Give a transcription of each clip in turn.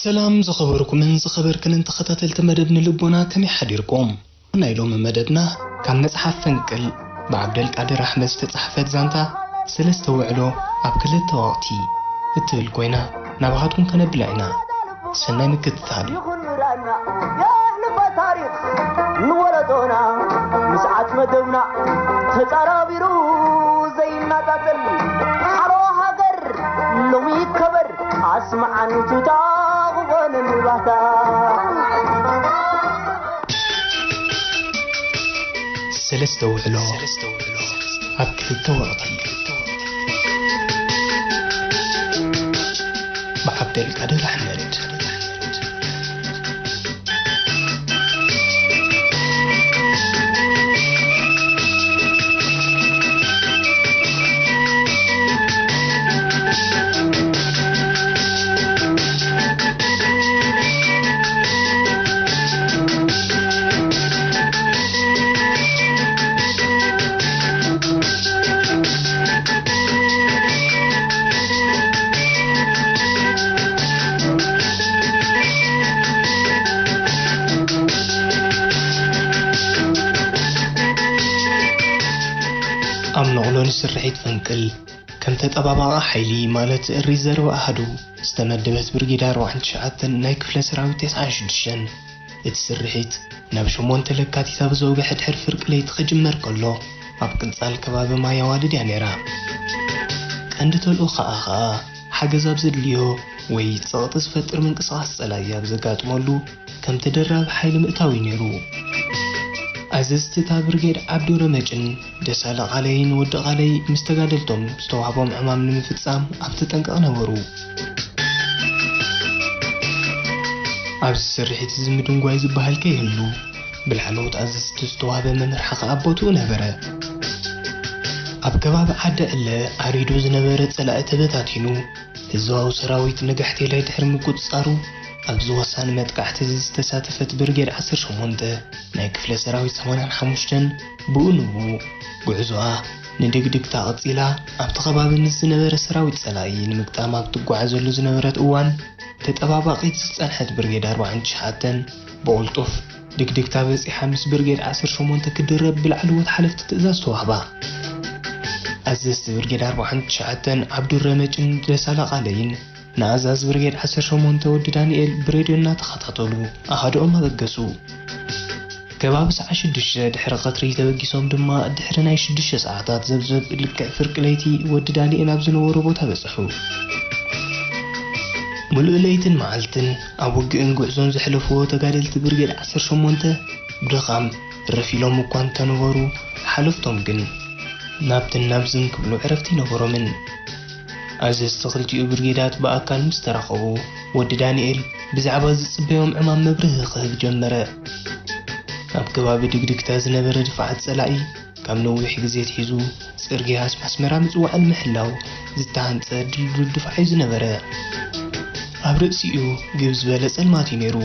ሰላም ዝኸበርኩምን ዝኸበርክንን ተኸታተልቲ መደብ ንልቦና፣ ከመይ ሓዲርኩም? ናይ ሎሚ መደብና ካብ መጽሓፍ ፈንቅል ብዓብደልቃድር ኣሕመድ ዝተጻሕፈት ዛንታ ሰለስተ ውዕሎ ኣብ ክልተ ወቕቲ እትብል ኮይና ናባኻትኩም ከነብላ ኢና። ሰናይ ምክትታል። ይኹን ምራና የሕልፎ ታሪኽ ንወለዶና ምስዓት መደብና ተጻራቢሩ ዘይናጻጸል ሓሎ ሃገር ሎሚ ይከበር ኣስምዓን ቱታ ክኾነን ባታ። ሰለስተ ውዕሎ ኣብ ክልተ ወቕቲ። ብዓብደልቃድር ኣሕመድ። ኣብ ነቕሎ ንስርሒት ፈንቅል ከም ተጠባባቒ ሓይሊ፣ ማለት ሪዘርቭ ኣሃዱ፣ ዝተመደበት ብርጌድ ኣርባዓን ትሽዓተን ናይ ክፍለ ሰራዊት ተስዓን ሽዱሽተን፣ እቲ ስርሒት ናብ ሸሞንተ ለካቲት ኣብ ዘውግሐ ድሕሪ ፍርቂ ለይቲ ክጅመር ከሎ፣ ኣብ ቅንጻል ከባቢ ማይ ኣዋልድ እያ ነይራ። ቀንዲ ተልእኾኣ ኸኣ፣ ሓገዝ ኣብ ዘድልዮ ወይ ጸቕጢ ዝፈጥር ምንቅስቓስ ጸላኢ ኣብ ዘጋጥመሉ፣ ከም ተደራቢ ሓይሊ ምእታው እዩ ነይሩ። ኣዘዝቲ እታ ብርጌድ ዓብዱ ረመጭን ደሳለ ቃለይን ወዲ ቃለይ ምስ ተጋደልቶም ዝተዋህቦም ዕማም ንምፍጻም ኣብ ተጠንቀቕ ነበሩ። ኣብዚ ስርሒት እዚ ምድንጓይ ዝበሃል ከይህሉ፣ ብላዕለዎት ኣዘዝቲ ዝተዋህበ መምርሒ ከኣ ቦትኡ ነበረ። ኣብ ከባቢ ዓዲ ዕለ ዓሪዱ ዝነበረ ጸላኢ ተበታቲኑ፣ ህዝባዊ ሰራዊት ንጋሕቴላይ ድሕሪ ምቁጽጻሩ፣ ኣብዚ ወሳኒ መጥቃዕቲ እዚ ዝተሳተፈት ብርጌድ ዓሰርተ ሸሞንተ ናይ ክፍለ ሰራዊት ሰማንያን ሓሙሽተን ብኡ ንብኡ ጉዕዞኣ ንድግድግታ ቀጺላ፣ ኣብቲ ከባቢ ምስ ዝነበረ ሰራዊት ጸላኢ ንምግጣም ኣብ ትጓዓዘሉ ዝነበረት እዋን፣ ተጠባባቒት ዝጸንሐት ብርጌድ ኣርባዓን ትሽዓተን ብቕልጡፍ ድግድግታ በጺሓ ምስ ብርጌድ ዓሰርተ ሸሞንተ ክድረብ ብላዕለዎት ሓለፍቲ ትእዛዝ ተዋህባ። ኣዘዝቲ ብርጌድ ኣርባዓን ትሽዓተን ዓብዱረመጭን ደሳለ ቃለይን ንኣዛዚ ብርጌድ ዓሰርተ ሸሞንተ ወዲ ዳንኤል ብሬድዮ እናተኸታተሉ ኣሃድኦም ኣበገሱ። ከባቢ ሰዓት ሽዱሽተ ድሕሪ ቀትሪ ተበጊሶም ድማ ድሕሪ ናይ ሽዱሽተ ሰዓታት ዘብዘብ ልክዕ ፍርቂ ለይቲ ወዲ ዳንኤል ኣብ ዝነበሮ ቦታ በጽሑ። ምሉእ ለይትን መዓልትን ኣብ ውግእን ጉዕዞን ዘሕለፍዎ ተጋደልቲ ብርጌድ ዓሰርተ ሸሞንተ ብድኻም ረፍ ኢሎም እኳ እንተነበሩ፣ ሓለፍቶም ግን ናብትን ናብዝን ክብሉ ዕረፍቲ ኣይነበሮምን። ኣዘዝቲ ክልቲኡ ብርጌዳት ብኣካል ምስ ተራኸቡ፣ ወዲ ዳንኤል ብዛዕባ ዝጽበዮም ዕማም መብርሂ ክህብ ጀመረ። ኣብ ከባቢ ድግድግታ ዝነበረ ድፍዓት ጸላኢ፣ ካብ ነዊሕ ግዜ ኣትሒዙ፣ ጽርግያ ኣስመራ ምጽዋዕ ንምሕላው ዝተሃንጸ ድልዱል ድፍዓ እዩ ዝነበረ። ኣብ ርእሲኡ ግብ ዝበለ ጸልማት እዩ ነይሩ።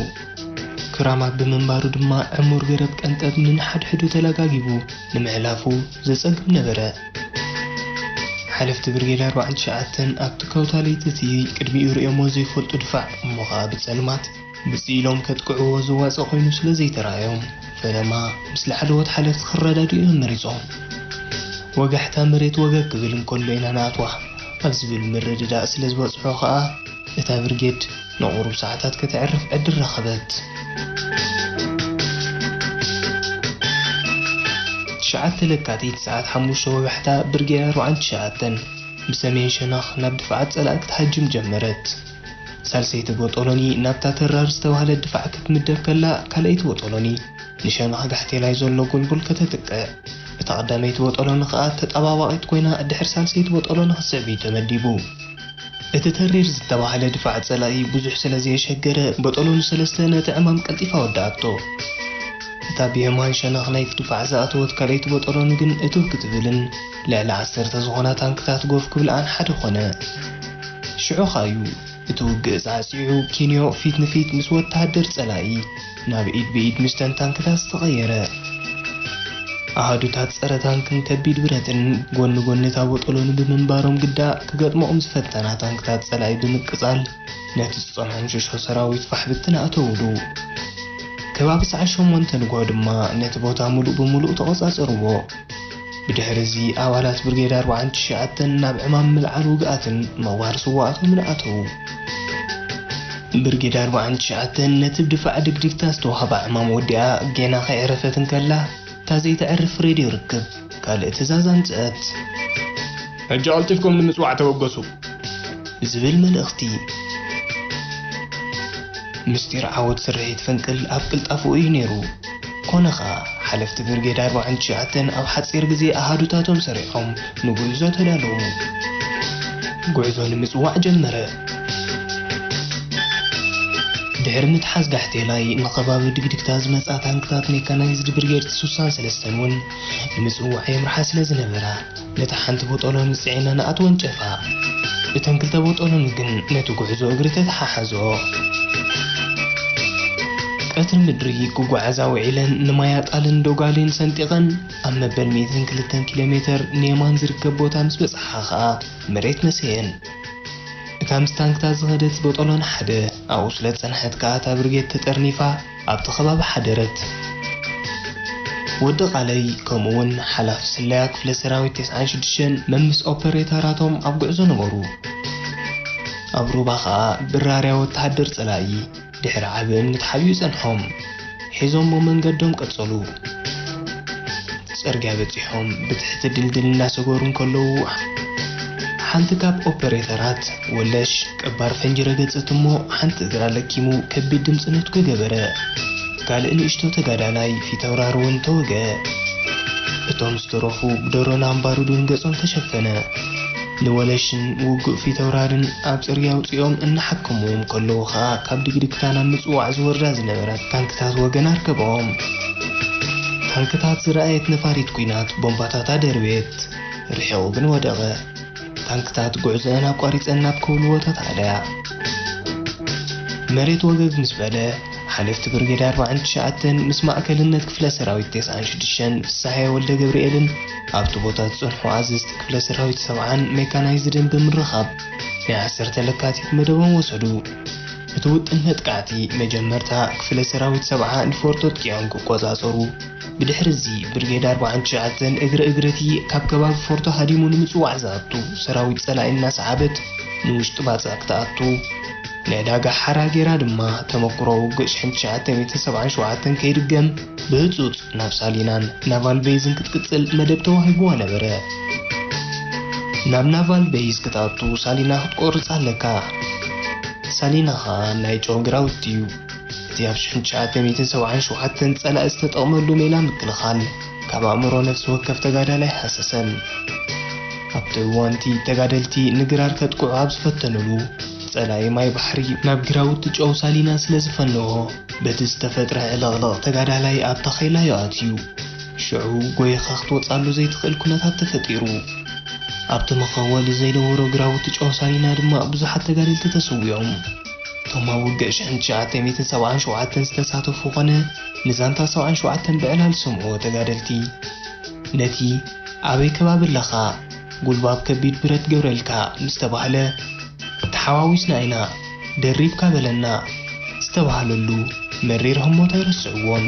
ክራማት ብምንባሩ ድማ፣ ዕሙር ገረብ ቀንጠብ ንንሓድሕዱ ተለጋጊቡ ንምሕላፉ ዘጸግም ነበረ። ሓለፍቲ ብርጌድ ኣርባዓን ትሽዓተን ኣብቲ ከውታ ለይቲ እቲ ቅድሚኡ ርእዮሞ ዘይፈልጡ ድፋዕ፣ እሞ ኸኣ ብጸልማት ብጽእ ኢሎም ከጥቅዕዎ ዝዋጸ ኮይኑ ስለ ዘይተራእዮም፣ ፈለማ ምስ ላዕለዎት ሓለፍቲ ክረዳድኡ እዮም መሪጾም። ወጋሕታ መሬት ወገግ ክብል እንከሎ ኢና ንኣትዋ ኣብ ዝብል ምርድዳእ ስለ ዝበጽሖ ኸኣ፣ እታ ብርጌድ ንቑሩብ ሰዓታት ከተዕርፍ ዕድል ረኸበት። ትሽዓተ ለካቲት ሰዓት ሓሙሽተ ወጋሕታ ብርጌድ ኣርባዓን ትሽዓተን ብሰሜን ሸነኽ ናብ ድፍዓት ጸላኢ ክትሃጅም ጀመረት። ሳልሰይቲ ቦጦሎኒ ናብታ ተራር ዝተባህለት ድፋዕ ክትምደብ ከላ፣ ካልኣይቲ ቦጦሎኒ ንሸነኽ ጋሕቴላይ ዘሎ ጎልጎል ከተጥቅዕ፣ እታ ቀዳመይቲ ቦጦሎኒ ከኣ ተጣባባቒት ኮይና ድሕሪ ሳልሰይቲ ቦጦሎኒ ክትስዕብ እዩ ተመዲቡ። እቲ ተሪር ዝተባህለ ድፋዕ ጸላኢ ብዙሕ ስለ ዘየሸገረ፣ ቦጦሎኒ ሰለስተ ነቲ ዕማም ቀልጢፋ ወድኣቶ። እታ ብየማን ሸነኽ ናይቲ ድፋዕ ዝኣተወት ካልኣይቲ ቦጦሎኒ ግን እትው ክትብልን ልዕሊ ዓሰርተ ዝኾና ታንክታት ጎፍ ክብልኣን ሓደ ኾነ። ሽዑ ኸኣ'ዩ እቲ ውግእ ጻዕጺዑ፣ ኪንዮ ፊት ንፊት ምስ ወተሃደር ጸላኢ ናብ ኢድ ብኢድ ምስተን ታንክታት ዝተቐየረ። ኣሃዱታት ጸረ ታንክን ከቢድ ብረትን ጎኒ ጎኒ እታ ቦጦሎኒ ብምንባሮም ግዳ ክገጥሞኦም ዝፈተና ታንክታት ጸላኢ ብምቅጻል ነቲ ዝጸንሖም ሽሾ ሰራዊት ፋሕ ብትን ኣእተውሉ። ከባቢ ሰዓት ሸሞንተ ንግሆ ድማ ነቲ ቦታ ምሉእ ብምሉእ ተቖጻጸርዎ። ብድሕሪ እዚ ኣባላት ብርጌድ ኣርባዓን ትሽዓተን ናብ ዕማም ምልዓል ውግኣትን ምቕባር ስዋኣቶምን ኣተዉ። ብርጌድ ኣርባዓን ትሽዓተን ነቲ ብድፋዕ ድግድግታ ዝተዋህባ ዕማም ወዲኣ ጌና ከየዕረፈት እንከላ፣ እታ ዘይተዕርፍ ሬድዮ ርክብ ካልእ ትእዛዝ ኣምጽአት። ሕጂ ቀልጢፍኩም ንምጽዋዕ ተበገሱ ዝብል መልእኽቲ። ምስጢር ዓወት ስርሒት ፈንቅል ኣብ ቅልጣፎኡ እዩ ነይሩ። ኮነ ኸኣ፣ ሓለፍቲ ብርጌድ ኣርባዓን ትሽዓተን ኣብ ሓጺር ግዜ ኣሃዱታቶም ሰሪዖም ንጉዕዞ ተዳለዉ። ጉዕዞ ንምጽዋዕ ጀመረ። ድሕሪ ምትሓዝ ጋሕቴላይ ንኸባቢ ድግድግታ ዝመጻ ታንክታት ሜካናይዝድ ብርጌድ ስሳን ሰለስተን እውን ንምጽዋዕ የምርሓ ስለ ዝነበራ፣ ነታ ሓንቲ ቦጦሎኒ ጽዒነን ኣትወንጨፋ። እተን ክልተ ቦጦሎኒ ግን ነቲ ጉዕዞ እግሪ ተተሓሓዝኦ። ቀትሪ ምድሪ ክጓዓዛ ውዒለን ንማይ ኣጣልን ዶጋሊን ሰንጢቐን ኣብ መበል ሚእትን ክልተን ኪሎ ሜተር ንየማን ዝርከብ ቦታ ምስ በጽሓ ኸኣ መሬት መሰየን። እታ ምስ ታንክታት ዝኸደት ቦጦሎኒ ሓደ ኣብኡ ስለ ዝጸንሐት ከኣ እታ ብርጌድ ተጠርኒፋ ኣብቲ ከባቢ ሓደረት። ወዲ ቃለይ ከምኡውን ሓላፊ ስለያ ክፍለ ሰራዊት ተስዓን ሽዱሽተን መምስ ኦፐሬተራቶም ኣብ ጉዕዞ ነበሩ። ኣብ ሩባ ኸኣ ብራርያ ወተሃደር ጸላኢ ድሕሪ ዓቢ እምኒ ተሓቢኡ ጸንሖም። ሒዞሞ መንገዶም ቀጸሉ። ጽርግያ በጺሖም ብትሕቲ ድልድል እናሰገሩ እንከለዉ፣ ሓንቲ ካብ ኦፐሬተራት ወለሽ ቀባር ፈንጂ ረገጸት እሞ፣ ሓንቲ እግራ ለኪሙ ከቢድ ድምጺ ነትጉ ገበረ። ካልእ ንእሽቶ ተጋዳላይ ፊተውራሪ እውን ተወግአ። እቶም ዝተረፉ ብደሮናን ባሩድን ገጾም ተሸፈነ። ንወለሽን ውጉእ ፊተውራርን ኣብ ጽርግያ ኣውጺኦም እናሓከምዎም ከለዉ ኸኣ፣ ካብ ድግድግታ ናብ ምጽዋዕ ዝወርዳ ዝነበራ ታንክታት ወገን ኣርከብኦም። ታንክታት ዝረኣየት ነፋሪት ኲናት ቦምባታታ ደርበየት። ርሒቑ ግን ወደቐ። ታንክታት ጉዕዞአን ኣቋሪጸን ናብ ከውሊ ቦታ ተኣለያ። መሬት ወገግ ምስ በለ፣ ሓለፍቲ ብርጌድ ኣርባዓን ትሽዓተን ምስ ማእከልነት ክፍለ ሰራዊት ተስዓን ሽዱሽተን ፍስሃየ ወልደ ገብርኤልን ኣብቲ ቦታ ዝጸንሑ ኣዘዝቲ ክፍለ ሰራዊት ሰብዓን ሜካናይዝድን ብምርኻብ፣ ናይ ዓሰርተ ለካቲት መደቦም ወሰዱ። እቲ ውጥን መጥቃዕቲ መጀመርታ ክፍለ ሰራዊት ሰብዓ ንፎርቶ ኣጥቂዖም ክቆጻጸሩ፣ ብድሕሪ እዚ ብርጌድ ኣርባዓን ትሽዓተን እግሪ እግሪ እቲ ካብ ከባቢ ፎርቶ ሃዲሙ ንምጽዋዕ ዝኣቱ ሰራዊት ጸላኢ እናሰዓበት ንውሽጢ ባጽዕ ክትኣቱ፣ ንዕዳጋ ሓራ ገይራ ድማ ተመኩሮ ውግእ ሽሕን ትሽዓተ ሚእትን ሰብዓን ሸውዓተን ከይድገም ብህጹጽ ናብ ሳሊናን ናቫል ቤዝን ክትቅጽል መደብ ተዋሂብዋ ነበረ። ናብ ናቫል ቤዝ ክትኣቱ ሳሊና ክትቆርጽ ኣለካ። ሳሊና ኸኣ ናይ ጨው ግራውቲ እዩ። እቲ ኣብ ሽሕን ትሽዓተ ሚእትን ሰብዓን ሸውዓተን ጸላኢ ዝተጠቕመሉ ሜላ ምክልኻል ካብ ኣእምሮ ነፍሲ ወከፍ ተጋዳላይ ኣይሃሰሰን። ኣብቲ እዋን እቲ ተጋደልቲ ንግራር ከጥቅዑ ኣብ ዝፈተኑሉ፣ ጸላኢ ማይ ባሕሪ ናብ ግራውቲ ጨው ሳሊና ስለ ዝፈነዎ፣ በቲ ዝተፈጥረ ዕልቕልቕ ተጋዳላይ ኣብ ታኼላ እዩ ኣትዩ። ሽዑ ጎይኻ ክትወጻሉ ዘይትኽእል ኩነታት ተፈጢሩ። ኣብቲ መኸወሊ ዘይነበሮ ግራውቲ ጨው ሳሊና ድማ ብዙሓት ተጋደልቲ ተሰዊኦም። እቶም ኣብ ውግእ ሽሕን ትሽዓተ ሚእትን ሰብዓን ሸውዓተን ዝተሳተፉ ኾነ ንዛንታ ሰብዓን ሸውዓተን ብዕላል ዝሰምዕዎ ተጋደልቲ፣ ነቲ "ኣበይ ከባቢ ኣለኻ? ጉልባብ ከቢድ ብረት ገብረልካ" ምስ ተባህለ፣ "ተሓዋዊስና ኢና፣ ደሪብካ በለና" ዝተባህለሉ መሪር ህሞት ኣይረስዕዎን።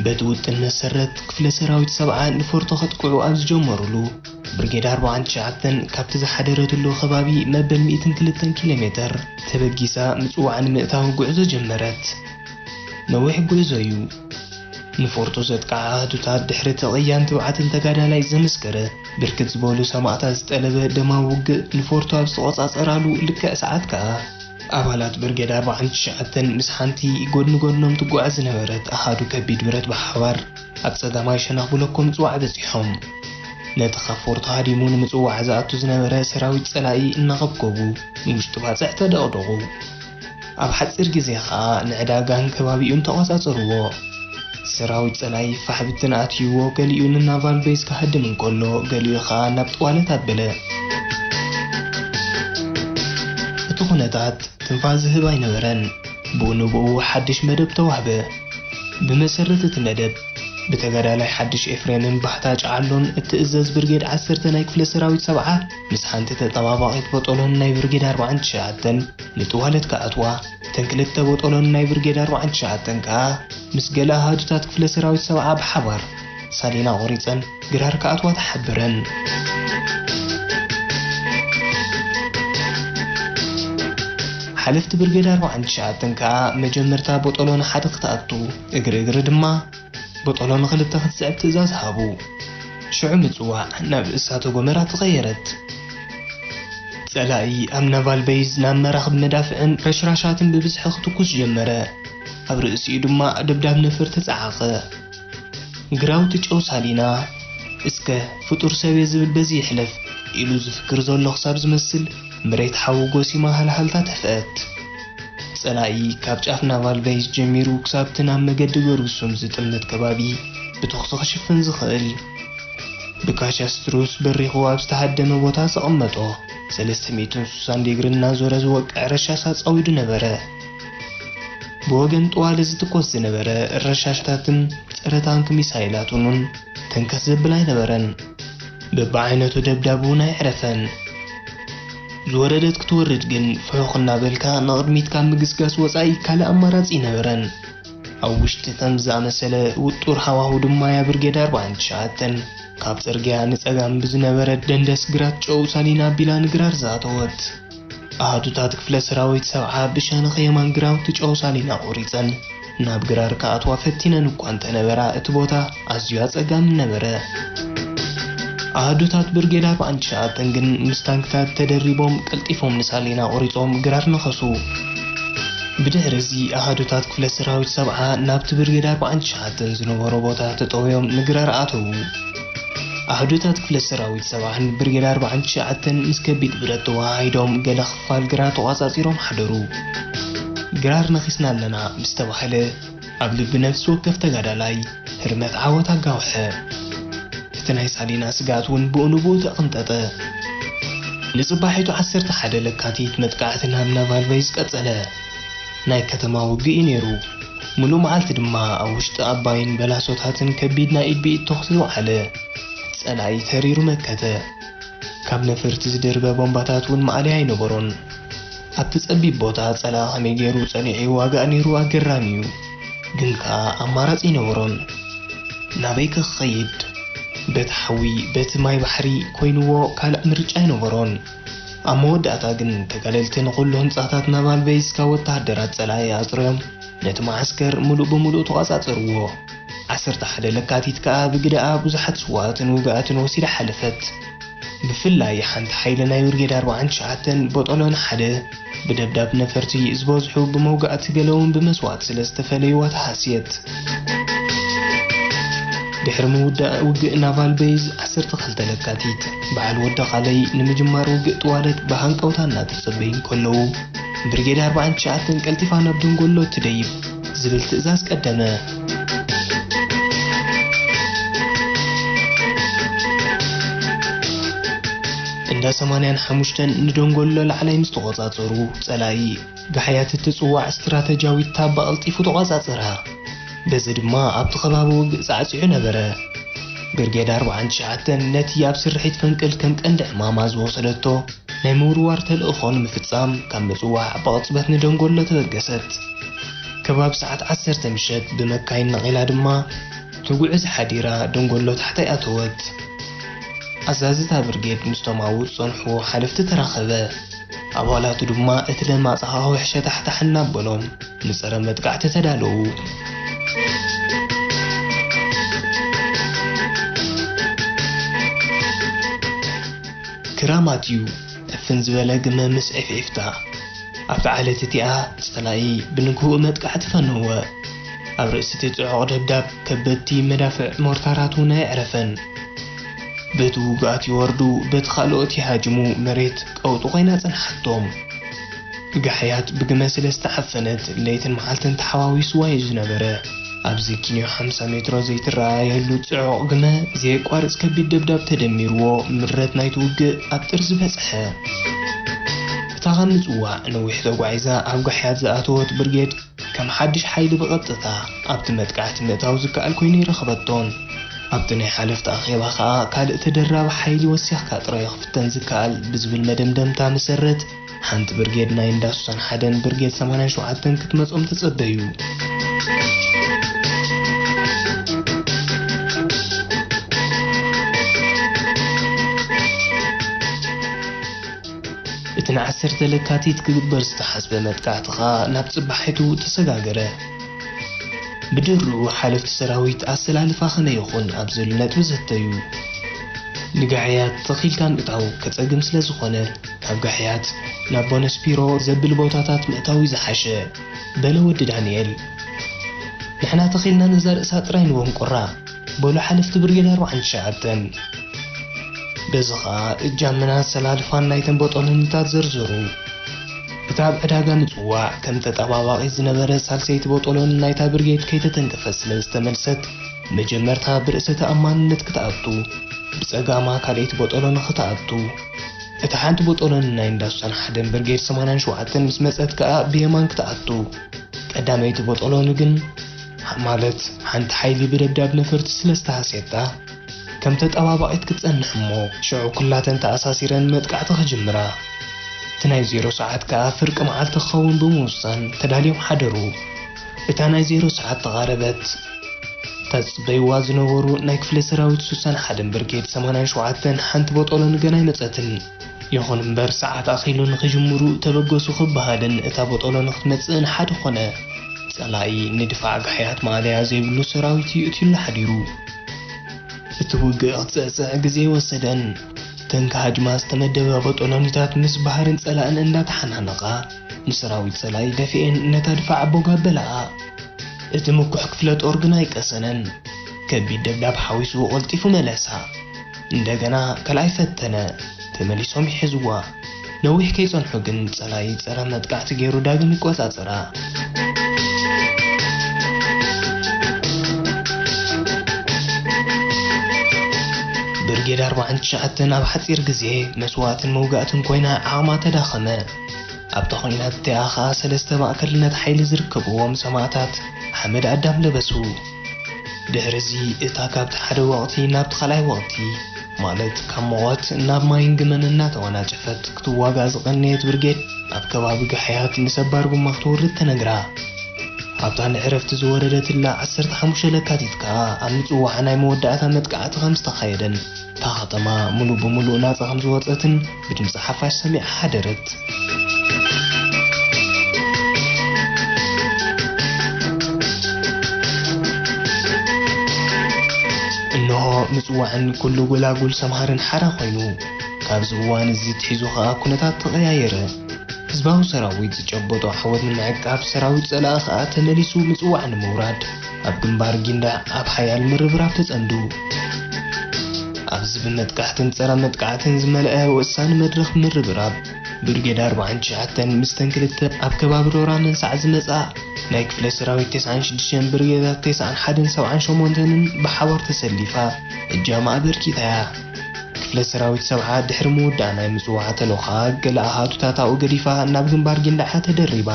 በቲ ውጥን መሰረት፣ ክፍለ ሰራዊት ሰብዓ ንፎርቶ ከጥቅዑ ኣብ ዝጀመሩሉ፣ ብርጌድ ኣርባዓን ትሽዓተን ካብቲ ዝሓደረትሉ ከባቢ መበል ሚእትን ክልተን ኪሎ ሜተር ተበጊሳ ምጽዋዕ ንምእታው ጉዕዞ ጀመረት። ነዊሕ ጉዕዞ እዩ። ንፎርቶ ዘጥቅዓ ኣሃዱታት ድሕሪ እቲ ቅያን ትብዓትን ተጋዳላይ ዘመስከረ፣ ብርክት ዝበሉ ሰማእታት ዝጠለበ ደማዊ ውግእ ንፎርቶ ኣብ ዝተቖጻጸራሉ ልክዕ ሰዓት ከኣ፣ ኣባላት ብርጌድ ኣርባዓን ትሽዓተን ምስ ሓንቲ ጎድኒ ጎድኖም ትጓዓዝ ዝነበረት ኣሃዱ ከቢድ ብረት ብሓባር ኣብ ጸጋማይ ሸነኽ ብሎኮ ምጽዋዕ በጺሖም። ነቲ ካብ ፎርቶ ሃዲሙ ንምጽዋዕ ዝኣቱ ዝነበረ ሰራዊት ጸላኢ እናኸብከቡ ንውሽጢ ባጽዕ ተደቕደቑ። ኣብ ሓጺር ግዜ ኸኣ ንዕዳጋን ከባቢኡን ተቖጻጸርዎ። ሰራዊት ጸላኢ ፋሕ ብትን ኣትይዎ፣ ገሊኡ ንናቫል ቤዝ ክሃድም እንከሎ፣ ገሊኡ ኸኣ ናብ ጥዋለት ኣበለ። እቲ ኩነታት ትንፋስ ዝህብ ኣይነበረን። ብኡ ንብኡ ሓድሽ መደብ ተዋህበ። ብመሰረት እቲ መደብ፣ ብተጋዳላይ ሓድሽ ኤፍሬምን ባህታ ጨዓሎን እትእዘዝ ብርጌድ ዓሰርተ ናይ ክፍለ ሰራዊት ሰብዓ፣ ምስ ሓንቲ ተጠባባቒት ቦጦሎን ናይ ብርጌድ ኣርባዓን ትሽዓተን ንጥዋለት ክኣትዋ፣ እተን ክልተ ቦጦሎን ናይ ብርጌድ ኣርባዓን ትሽዓተን ከኣ ምስ ገለ ኣሃዱታት ክፍለ ሰራዊት ሰብዓ ብሓባር ሳሊና ቆሪጸን ግራር ክኣትዋ ተሓብረን። ሓለፍቲ ብርጌድ ኣርባዓን ትሽዓተን ከኣ መጀመርታ ቦጦሎ ንሓደ ክትኣቱ፣ እግሪ እግሪ ድማ ቦጦሎ ንኽልተ ክትስዕብ ትእዛዝ ሃቡ። ሽዑ ምጽዋዕ ናብ እሳተ ጎመራ ተቐየረት። ጸላኢ ኣብ ናቫል ቤዝ ናብ መራኽብ መዳፍዕን ረሽራሻትን ብብዝሒ ክትኩስ ጀመረ። ኣብ ርእሲኡ ድማ ደብዳብ ነፈርቲ ጸዓቐ። ግራውቲ ጨው ሳሊና፣ "እስከ ፍጡር ሰብየ ዝብል በዚ ይሕለፍ" ኢሉ ዝፍክር ዘሎ ክሳብ ዝመስል፣ መሬት ሓዊ ጎሲማ ሃልሃልታ ተፍአት። ጸላኢ ካብ ጫፍ ናቫል ቤዝ ጀሚሩ ክሳብቲ ናብ መገዲ ገርግሱም ዝጥምት ከባቢ ብተኹሲ ክሽፍን ዝኽእል፣ ብካሻስትሩስ በሪኹ ኣብ ዝተሃደመ ቦታ ዘቐመጦ ሰለስተ ሚእትን ስሳን ዲግሪ እናዞረ ዝወቅዕ ረሻሽ ኣጻዊዱ ነበረ። ብወገን ጥዋለ ዝትኮስ ዝነበረ ረሻሽታትን ጸረ ታንክ ሚሳይላትን እውን ተንከስ ዘብል ኣይነበረን። በብዓይነቱ ደብዳብ እውን ኣየዕረፈን። ዝወረደት ክትወርድ ግን ፍሑኽ እናበልካ ንቕድሚት ካብ ምግስጋስ ወጻኢ ካልእ ኣማራጺ ኣይነበረን። ኣብ ውሽጢ ከምዚ ዝኣመሰለ ውጡር ሃዋሁ ድማ እያ ብርጌድ ኣርባዓን ትሽዓተን ካብ ጽርግያ ንጸጋም ብዝነበረ ደንደስ ግራት ጨው ሳሊና ኣቢላ ንግራር ዝኣተወት። ኣሃዱታት ክፍለ ሰራዊት ሰብዓ ብሸነኽ የማን ግራውቲ ጨው ሳሊና ቆሪጸን ናብ ግራር ክኣትዋ ፈቲነን እኳ እንተነበራ፣ እቲ ቦታ ኣዝዩ ኣጸጋሚ ነበረ። ኣሃዱታት ብርጌድ ኣርባዓን ትሽዓተን ግን ምስ ታንክታት ተደሪቦም ቀልጢፎም ንሳሊና ቆሪጾም ግራር ነኸሱ። ብድሕሪ እዚ ኣሃዱታት ክፍለ ሰራዊት ሰብዓ ናብቲ ብርጌድ ኣርባዓን ትሽዓተን ዝነበሮ ቦታ ተጠውዮም ንግራር ኣተዉ። ኣሃዱታት ክፍለ ሰራዊት ሰብዓን ብርጌድ ኣርባዓን ትሽዓተን ምስ ከቢድ ብረት ተወሃሂዶም ገለ ክፋል ግራር ተቋጻጺሮም ሓደሩ። ግራር ነኺስና ኣለና ምስ ተባህለ፣ ኣብ ልቢ ነፍሲ ወከፍ ተጋዳላይ ህርመት ዓወት ኣጋውሐ። እቲ ናይ ሳሊና ስግኣት እውን ብኡ ንብኡ ተቐንጠጠ። ንጽባሒቱ ዓሰርተ ሓደ ለካቲት መጥቃዕቲ ናብ ናቫል ቤዝ ቀጸለ። ናይ ከተማ ውግእ እዩ ነይሩ። ሙሉእ መዓልቲ ድማ ኣብ ውሽጢ ኣባይን በላሶታትን ከቢድ ናይ ኢድ ብኢድ ተኹሲ ወዓለ። ጸላኢ ተሪሩ መከተ። ካብ ነፈርቲ ዝድርበ ቦምባታት እውን ማእለያ ኣይነበሮን። ኣብቲ ጸቢብ ቦታ ጸላኢ ከመይ ገይሩ ጸኒዑ ይዋጋእ ነይሩ ኣገራሚ እዩ። ግን ከኣ ኣማራጺ ኣይነበሮን። ናበይ ከ ክኸይድ? በቲ ሓዊ፣ በቲ ማይ ባሕሪ ኮይንዎ ካልእ ምርጫ ኣይነበሮን። ኣብ መወዳእታ ግን ተጋደልቲ ንኹሉ ህንጻታት ናቫል ቤዝ ካብ ወተሃደራት ጸላኢ ኣጽርዮም ነቲ መዓስከር ምሉእ ብምሉእ ተቖጻጸርዎ። ዓሰርተ ሓደ ለካቲት ከኣ ብግደኣ ብዙሓት ስዉኣትን ውጉኣትን ወሲዳ ሓለፈት። ብፍላይ ሓንቲ ሓይሊ ናይ ብርጌድ ኣርባዓን ትሽዓተን ቦጦሎን ሓደ ብደብዳብ ነፈርቲ ዝበዝሑ ብመውጋእቲ ገለውን ብመስዋእቲ ስለ ዝተፈለዩዋ ተሃስየት። ድሕሪ ምውዳእ ውግእ ናቫል ቤዝ ዓሰርተ ክልተ ለካቲት በዓል ወዲ ኻለይ ንምጅማር ውግእ ጥዋለት ብሃንቀውታ እናተጸበዩ እንከለዉ፣ ብርጌድ ኣርባዓን ትሽዓተን ቀልጢፋ ናብ ደንጎሎ ትደይብ ዝብል ትእዛዝ ቀደመ። እንዳ ሰማንያን ሓሙሽተን ንደንጎሎ ላዕላይ ምስ ተቖጻጸሩ፣ ጸላኢ ጋሕያት እትጽዋዕ ስትራተጂያዊት ታባ ቀልጢፉ ተቖጻጸራ። በዚ ድማ ኣብቲ ከባቢ ውግእ ጻዕጺዑ ነበረ። ብርጌድ ኣርባዓን ትሽዓተን ነቲ ኣብ ስርሒት ፈንቅል ከም ቀንዲ ዕማማ ዝወሰደቶ ናይ ምውርዋር ተልእኾ ንምፍጻም ካብ ምጽዋዕ ብቕጽበት ንደንጎሎ ተበገሰት። ከባቢ ሰዓት ዓሰርተ ምሸት ብመካይን ነቒላ ድማ ትጉዕዝ ሓዲራ ደንጎሎ ታሕታይ ኣተወት። ኣዛዚ እታ ብርጌድ ምስቶም ኣብኡ ዝጸንሑ ሓለፍቲ ተራኸበ። ኣባላቱ ድማ እቲ ለማጽ ሃዋህው ሕሸታሕታሕ እናበሎም ንጸረ መጥቃዕቲ ተዳለዉ። ክራማት እዩ፣ ዕፍን ዝበለ ግመ ምስ ዒፍዒፍታ። ኣብታ ዓለት እቲኣ ጸላኢ ብንግህኡ መጥቃዕቲ ፈነወ። ኣብ ርእሲ እቲ ጽዑቕ ደብዳብ ከበድቲ መዳፍዕ ሞርታራት እውን ኣየዕረፈን። በቲ ውጉኣት ይወርዱ፣ በቲ ካልኦት ይሃጅሙ፣ መሬት ቀውጢ ኮይና ጸንሓቶም። ጋሕያት ብግመ ስለ ዝተዓፈነት ለይትን መዓልትን ተሓዋዊስዋ እዩ ዝነበረ። ኣብዚ ኪንዮ ሓምሳ ሜትሮ ዘይትረኣየሉ ጽዑቕ ግመ ዘየቋርጽ ከቢድ ደብዳብ ተደሚርዎ ምረት ናይቲ ውግእ ኣብ ጥርዚ በጽሐ። እቲ እታ ካብ ምጽዋዕ ነዊሕ ተጓዒዛ ኣብ ጋሕያት ዝኣተወት ብርጌድ፣ ከም ሓድሽ ሓይሊ ብቐጥታ ኣብቲ መጥቃዕቲ ምእታው ዝከኣል ኮይኑ ኣይረኸበቶን። ኣብቲ ናይ ሓለፍቲ ኣኼባ ከኣ፣ ካልእ ተደራቢ ሓይሊ ወሲኽካ ጥራይ እዩ ክፍተን ዝከኣል ብዝብል መደምደምታ መሰረት፣ ሓንቲ ብርጌድ ናይ እንዳ ሱሳን ሓደን ብርጌድ ሰማንያን ሸውዓተን ክትመጾም ተጸበዩ። እቲ ንዓሰርተ ለካቲት ክግበር ዝተሓስበ መጥቃዕቲ ኸኣ ናብ ጽባሒቱ ተሰጋገረ። ብድርኡ ሓለፍቲ ሰራዊት ኣሰላልፋ ከመይ ይኹን ኣብ ዝብል ነጥቢ ዘተዩ። ንጋሕያት ተኺልካ ምእታው ከጸግም ስለ ዝኾነ፣ ካብ ጋሕያት ናብ ቦነስፒሮ ዘብል ቦታታት ምእታው እዩ ዝሓሸ፣ በለ ወዲ ዳንኤል። ንሕና ተኺልና ነዛ ርእሳ ጥራይ ንቦንቁራ፣ በሉ ሓለፍቲ ብርጌድ ኣርባዓን ትሽዓተን። በዚ ኸኣ እጃምን ኣሰላልፋን ናይተን ቦጦሎኒታት ዘርዘሩ። እታ ኣብ ዕዳጋ ምጽዋዕ ከም ተጠባባቒ ዝነበረ ሳልሰይቲ ቦጦሎኒ ናይታ ብርጌድ ከይተተንከፈት ስለ ዝተመልሰት፣ መጀመርታ ብርእሰ ተኣማንነት ክትኣቱ፣ ብጸጋማ ካልኣይቲ ቦጦሎኒ ክትኣቱ፣ እታ ሓንቲ ቦጦሎኒ ናይ እንዳ ሱሳን ሓደን ብርጌድ ሰማንያን ሸውዓተን ምስ መጸት ከኣ ብየማን ክትኣቱ፣ ቀዳመይቲ ቦጦሎኒ ግን፣ ማለት ሓንቲ ሓይሊ ብደብዳብ ነፈርቲ ስለ ዝተሃስየታ፣ ከም ተጠባባቒት ክትጸንሕ እሞ፣ ሽዑ ኩላተን ተኣሳሲረን መጥቃዕቲ ክጅምራ። እቲ ናይ ዜሮ ሰዓት ከኣ ፍርቂ መዓልቲ ክኸውን ብምውሳን ተዳልዮም ሓደሩ። እታ ናይ ዜሮ ሰዓት ተቓረበት። ተጽበይዋ ዝነበሩ ናይ ክፍለ ሰራዊት ሱሳን ሓደን ብርጌድ ሰማንያን ሸውዓተን ሓንቲ ቦጦሎኒ ገና ኣይመጸትን። ይኹን እምበር፣ ሰዓት ኣኺሉ ንኽጅምሩ ተበገሱ ክበሃልን እታ ቦጦሎኒ ክትመጽእን ሓደ ኾነ። ጸላኢ ንድፋዕ ጋሕያት ማእለያ ዘይብሉ ሰራዊት እዩ እትዩሉ ሓዲሩ። እቲ ውግእ ክጽዕጽዕ ግዜ ኣይወሰደን። ተንኪ ሃጅማ ዝተመደባ ቦጦሎኒታት ምስ ባሕርን ጸላእን እንዳተሓናነቓ፣ ንሰራዊት ጸላኢ ደፊኤን ነታ ድፋዕ ቦግ ኣበላኣ። እቲ ምኩሕ ክፍለ ጦር ግን ኣይቀሰነን። ከቢድ ደብዳብ ሓዊሱ ቀልጢፉ መለሳ። እንደገና ካልኣይ ፈተነ። ተመሊሶም ይሕዝዋ። ነዊሕ ከይጸንሑ ግን ጸላኢ ጸረ መጥቃዕቲ ገይሩ ዳግም ይቆጻጸራ። ብርጌድ ኣርባዓን ትሽዓተን ኣብ ሓጺር ግዜ መስዋእትን መውጋእትን ኮይና ዓቕማ ተዳኸመ። ኣብታ ኹናት እቲኣ ኸኣ ሰለስተ ማእከልነት ሓይሊ ዝርከብዎም ሰማእታት ሓመድ ኣዳም ለበሱ። ድሕርዚ እታ ካብቲ ሓደ ወቕቲ ናብቲ ካልኣይ ወቕቲ፣ ማለት ካብ መቖት ናብ ማይን ግመን እናተወናጨፈት ክትዋጋእ ዝቐነየት ብርጌድ፣ ኣብ ከባቢ ጋሕያት ንሰባር ጉማ ክትወርድ ተነግራ። ኣብታ ንዕረፍቲ ዝወረደትላ ዓሰርተ ሓሙሽተ ለካቲት ከኣ ኣብ ምጽዋዕ ናይ መወዳእታ መጥቃዕቲ ከም ዝተኻየደን እታ ከተማ ምሉእ ብምሉእ ናጻ ከም ዝወጸትን ብድምጺ ሓፋሽ ሰሚዓ ሓደረት። እንሆ ምጽዋዕን ኩሉ ጎላጉል ሰምሃርን ሓራ ኮይኑ። ካብዚ እዋን እዚ ኣትሒዙ ኸኣ ኩነታት ተቐያየረ። ህዝባዊ ሰራዊት ዝጨበጦ ዓወት ንምዕቃብ፣ ሰራዊት ጸላኢ ኸኣ ተመሊሱ ምጽዋዕ ንምውራድ ኣብ ግንባር ጊንዳዕ ኣብ ሓያል ምርብራብ ተጸምዱ። ኣብዚ ብመጥቃዕትን ጸረ መጥቃዕትን ዝመልአ ወሳኒ መድረኽ ምርብራብ፣ ብርጌድ ኣርባዓን ትሽዓተን ምስተን ክልተ ኣብ ከባቢ ሮራ መንሳዕ ዝመጻ ናይ ክፍለ ሰራዊት ተስዓን ሽዱሽተን ብርጌዳት ተስዓን ሓደን ሰብዓን ሸሞንተንን ብሓባር ተሰሊፋ እጃማ ኣበርኪታ እያ። ክፍለ ሰራዊት ሰብዓ ድሕሪ ምውዳእ ናይ ምጽዋዕ ተልእኾኣ፣ ገለ ኣሃዱታት ኣብኡ ገዲፋ ናብ ግንባር ጊንዳዓ ተደሪባ።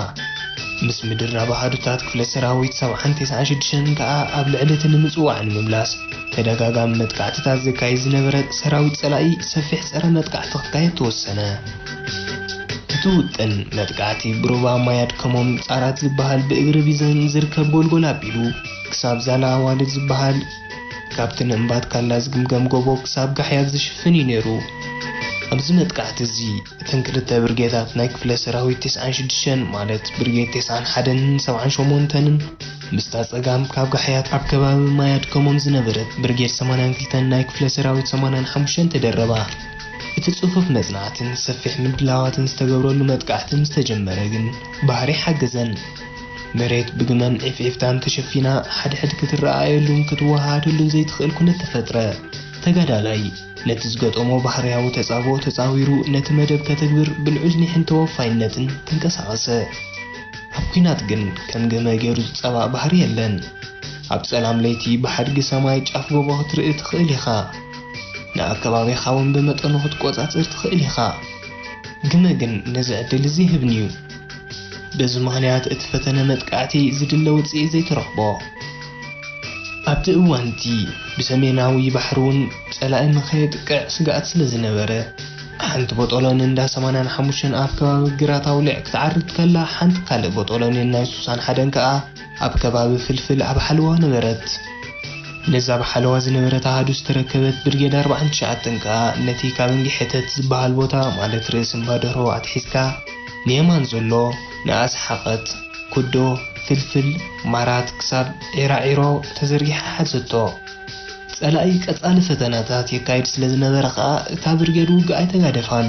ምስ ምድርራብ ኣሃዱታት ክፍለ ሰራዊት ሰብዓን ተስዓን ሽዱሽተን ከኣ ኣብ ልዕሊ እቲ ንምጽዋዕ ንምምላስ ተደጋጋሚ መጥቃዕትታት ዘካይድ ዝነበረ ሰራዊት ጸላኢ ሰፊሕ ጸረ መጥቃዕቲ ክካየድ ተወሰነ። እቲ ውጥን መጥቃዕቲ ብሩባ ማይ ኣድከሞም ጻራት ዝበሃል ብእግሪ ቢዘን ዝርከብ ጎልጎል ኣቢሉ ክሳብ ዛላ ኣዋልድ ዝበሃል ካብቲ ንእምባት ካንዳ ዝግምገም ጎቦ ክሳብ ጋሕያት ዝሽፍን እዩ ነይሩ። ኣብዚ መጥቃዕቲ እዚ፣ እተን ክልተ ብርጌታት ናይ ክፍለ ሰራዊት ተስዓን ሽዱሽተን፣ ማለት ብርጌድ ተስዓን ሓደን ሰብዓን ሸሞንተንን፣ ምስታ ጸጋም ካብ ጋሕያት ኣብ ከባቢ ማይ ኣድከሞም ዝነበረት ብርጌድ ሰማንያን ክልተን ናይ ክፍለ ሰራዊት ሰማንያን ሓሙሽተን ተደረባ። እቲ ጽፉፍ መጽናዕትን ሰፊሕ ምድላዋትን ዝተገብረሉ መጥቃዕቲ ምስ ተጀመረ ግን፣ ባህሪ ሓገዘን። መሬት ብግመን ዒፍዒፍታን ተሸፊና፣ ሓድሕድ ክትረኣኣየሉን ክትወሃሃደሉን ዘይትኽእል ኩነት ተፈጥረ። ተጋዳላይ፣ ነቲ ዝገጠሞ ባህርያዊ ተጻብኦ ተጻዊሩ፣ ነቲ መደብ ከተግብር ብልዑል ኒሕን ተወፋይነትን ተንቀሳቐሰ። ኣብ ኲናት ግን ከም ገመ ገይሩ ዝጸባእ ባህሪ የለን። ኣብ ጸላም ለይቲ ብሓድጊ ሰማይ ጫፍ ጎቦ ክትርኢ ትኽእል ኢኻ። ንኣከባቢኻ እውን ብመጠኑ ክትቆጻጸር ትኽእል ኢኻ። ግመ ግን ነዚ ዕድል እዚ ይህብን እዩ። በዚ ምኽንያት እቲ ፈተነ መጥቃዕቲ ዝድለ ውጽኢት ዘይተረኽቦ። ኣብቲ እዋን እቲ ብሰሜናዊ ባሕሪ እውን ጸላኢ ንኸየጥቅዕ ስግኣት ስለ ዝነበረ፣ ሓንቲ ቦጦሎኒ እንዳ ሰማንያን ሓሙሽተን ኣብ ከባቢ ግራት ኣውሊዕ ክትዓርድ ከላ፣ ሓንቲ ካልእ ቦጦሎኒ ናይ ሱሳን ሓደን ከኣ ኣብ ከባቢ ፍልፍል ኣብ ሓለዋ ነበረት። ነዛ ብሓለዋ ዝነበረት ኣሃዱ ዝተረከበት ብርጌድ ኣርባዓን ትሽዓተን ከኣ ነቲ ካብ እንጊ ሕተት ዝበሃል ቦታ፣ ማለት ርእሲ እምባ ደርሆ ኣትሒዝካ ንየማን ዘሎ ንኣስሓቐት፣ ኩዶ፣ ፍልፍል፣ ማራት ክሳብ ዒራዒሮ ተዘርጊሓ ሓዘቶ። ጸላኢ ቀጻሊ ፈተነታት የካይድ ስለ ዝነበረ ከኣ እታ ብርጌድ ውግእ ኣይተጋደፋን።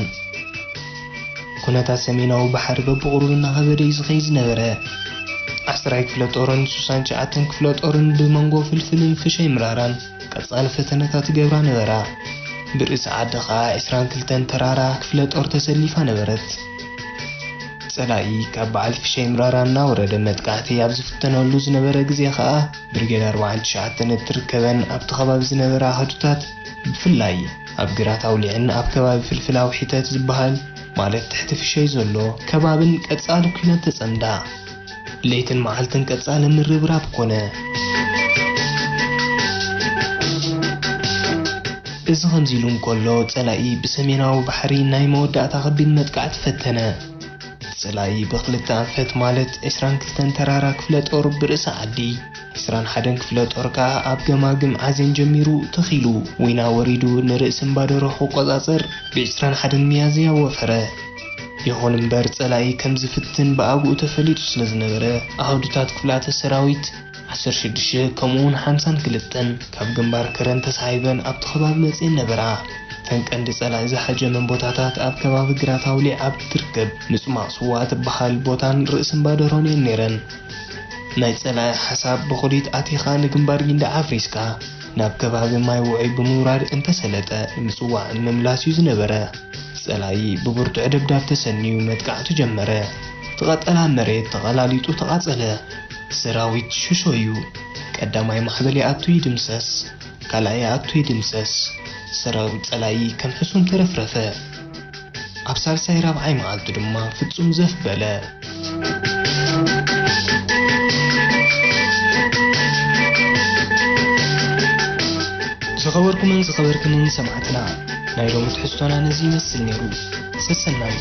ኩነታት ሰሜናዊ ባሕሪ በብቑሩብ እናኸበደ እዩ ዝኸይድ ዝነበረ። ዓስራይ ክፍለ ጦርን ሱሳን ትሽዓተን ክፍለ ጦርን ብመንጎ ፍልፍልን ፍሸይ ምራራን ቀጻሊ ፈተነታት ይገብራ ነበራ። ብርእሲ ዓዲ ኸኣ ዕስራን ክልተን ተራራ ክፍለ ጦር ተሰሊፋ ነበረት። ጸላኢ ካብ በዓል ፍሸይ ምራራ እናወረደ መጥቃዕቲ ኣብ ዝፍተነሉ ዝነበረ ግዜ ኸኣ፣ ብርጌድ ኣርባዓን ትሽዓተን እትርከበን ኣብቲ ከባቢ ዝነበራ ኣሃዱታት፣ ብፍላይ ኣብ ግራት ኣውሊዕን ኣብ ከባቢ ፍልፍል ኣውሒተት ዝበሃል፣ ማለት ትሕቲ ፍሸይ ዘሎ ከባብን ቀጻሊ ኲናት ተጸምዳ። ለይትን መዓልትን ቀጻሊ ምርብራብ ኮነ። እዚ ከምዚ ኢሉ እንከሎ፣ ጸላኢ ብሰሜናዊ ባሕሪ ናይ መወዳእታ ከቢድ መጥቃዕቲ ፈተነ። ጸላኢ ብኽልተ ኣንፈት፣ ማለት ዕስራን ክልተን ተራራ ክፍለ ጦር ብርእሲ ዓዲ፣ ዕስራን ሓደን ክፍለ ጦር ከኣ ኣብ ገማግም ዓዜን ጀሚሩ ተኺሉ፣ ዊና ወሪዱ ንርእሲ እምባደሮ ክቆጻጸር ብዕስራን ሓደን ሚያዝያ ወፈረ። ይኹን እምበር፣ ጸላኢ ከም ዝፍትን ብኣግኡ ተፈሊጡ ስለ ዝነበረ፣ ኣሃዱታት ክፍላተ ሰራዊት ዓሰርተ ሽዱሽተ ከምኡውን ሓምሳን ክልተን ካብ ግንባር ከረን ተሳሒበን ኣብቲ ከባቢ መጺኤን ነበራ። እተን ቀንዲ ጸላኢ ዝሃጀመን ቦታታት ኣብ ከባቢ ግራት ኣውሊዕ ኣብ ትርከብ ምጽማቕ ስዋ ትበሃል ቦታን ርእሲ እምባደሮን እየን ነይረን። ናይ ጸላኢ ሓሳብ ብኹሊት ኣቲኻ ንግንባር ጊንዳዕ ኣፍሪስካ ናብ ከባቢ ማይ ውዑይ ብምውራድ እንተሰለጠ ንምጽዋዕን ምምላስ እዩ ዝነበረ። ጸላኢ ብብርቱዕ ደብዳብ ተሰንዩ መጥቃዕቱ ጀመረ። እቲ ቀጠላ መሬት ተቐላሊጡ ተቓጸለ። ሰራዊት ሽሾ እዩ። ቀዳማይ ማዕበል ይኣቱ ይድምሰስ፣ ካልኣይ ይኣቱ ይድምሰስ። ሰራዊት ጸላኢ ከም ሕሱም ተረፍረፈ። ኣብ ሳልሳይ ራብዓይ መዓልቱ ድማ ፍጹም ዘፍ በለ። ዝኸበርኩምን ዝኸበርክንን ሰማዕትና፣ ናይ ሎሚ ትሕዝቶና ነዚ ይመስል ነይሩ። ሰሰናዩ።